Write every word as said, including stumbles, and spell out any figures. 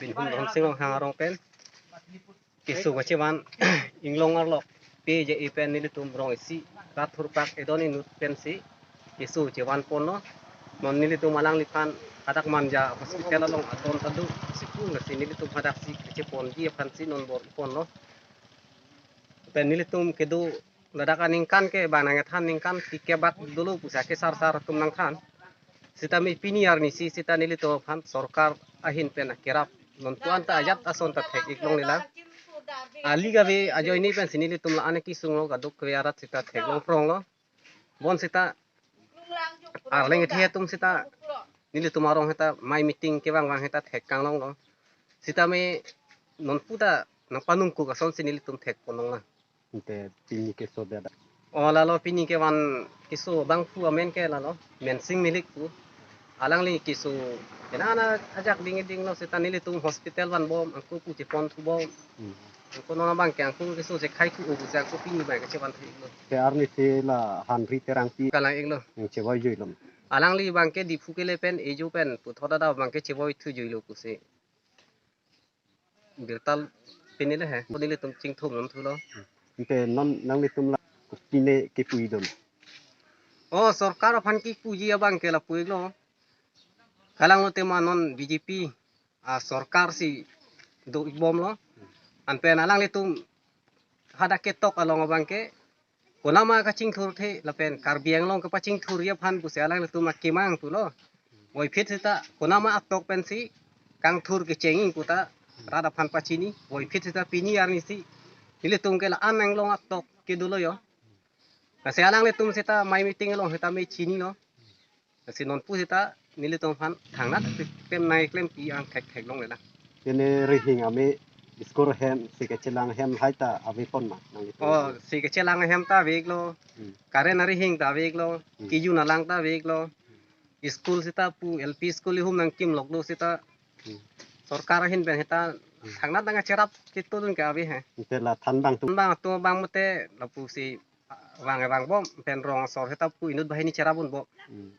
Inhum Dhonsing Ronghang arong pen keso kachevan inglong arlok pe je ipen nelitum rong isi rat thurpak edon inut pensi keso chevan ponlo. Non nelitum alangliphan hadak Manja hospital along adon ta do si pu, lasi nelitum hadak si kacheponji aphansi non bor-i ponlo. Pen nelitum kedo ladak aningkan ke bang nangthan, ningkan tikebak dolo pusi akesar sar atum nangthan. Sitame pini arnisi sita nelitum aphan sorkar ahin pen akerap non puan ta ajat ason ta thek-ik longle lang. Ali kave ajoine pensi nelitum la-an kesung lo, kadokave arat sita theklong phronglo. Bonsita arleng kethe atum sita nelitum arong sita mai meeting kevang vang sita thekkang longlo. Sitame non puta nangpanungkuk asonsi nelitum thek pon longlo. Ante pini keso dada. O lalo pini kevan keso abangphu amen ke lalo Mensing Milik pu. Alangli keso kena na ajak ding dinglo, sita nelitum hospital vanbom, angko pu chepon thubom. Hmm. Angko non abang ke angko keso chekhai thu-o pusi angko pini abang ke chevan thu-iklo. Te arnisi la Henry Terangpi kalang-iklo. Yang chevoi juilo. Alangli abang ke Diphu kele pen ejo pen puthot ada abang ke chevoi thu juilo pusi birta pini le he. Ko nelitum chingthum non thulo. Ante non nanglitum la pine kepu-i dun? O sorkar aphan kepuji abang ke lapu-iklo. Kalang lote ma non B J P asorkar si do-ikbomlo. Anpen alanglitum hadak ketok along abang ke konama kachingthurthe lapen Karbi Anglong kepachingthurji aphan pusi alanglitum akemang pulo. Voiphit sita konama atok pensi kangthur kecheng-ik puta rat aphan pachini. Voiphit sita pini arnisi nelitum ke la-an Anglong atok kedolo yo. Lasi alanglitum sita mai meeting along sita me chinilo. Lasi non pu sita nelitum aphan thangnat klem nai klempi ang thek theklongle lang. Ene rihing ame school ahem, si kachelang ahem hai ta ave pon ma nanglitum? O, si kachelang ahem ta ave-iklo. Hmm. Current arihing ta ave-iklo. Hmm. Kejun alang ta ave-iklo. School sita pu L P school ihum nangkimlok do sita. Hmm. Sorkar ahin pen sita thangnat nangkacherap ketu dun ke ave he. Ante la thanbang atum? Thanbang atum abang mate lapusi vang vangbom pen rong asor sita pu inut banghini cherap unbom. Hmm.